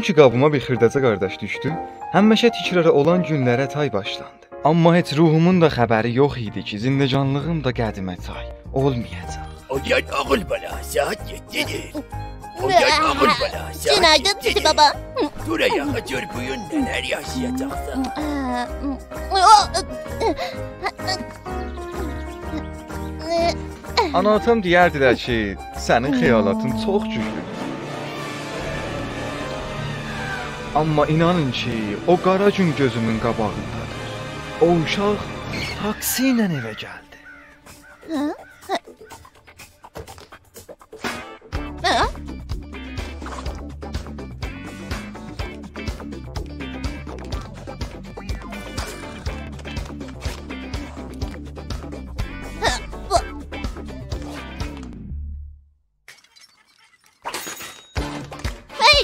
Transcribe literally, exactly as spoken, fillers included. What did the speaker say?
کی قابیما بیر خیرداجا قارداش دوشدو، همیشه تکرار اولان گونلره تای باشلاندی. آمما هئچ روحومون دا خبری یوخ ایدی کی، زندگانلیغیم دا قدیمه تای اولمایاجاق. اویان اوغول بالا، ساعات یئددی‌دیر. اویان اوغول بالا، ساعات یئددی‌دیر. گون‌آیدین جوجو بابا. دور آیاغا، گؤر بو گون نه‌لر یاشایاجاقسان. آنا-آتام دئیردیلر کی، سنین خیالاتین چوخ گوجلودور. آمما اینانین کی، او قارا گون گؤزومون قاباغیندادیر. او اوشاق تاکسی ایله ائوه گلدی. هئی!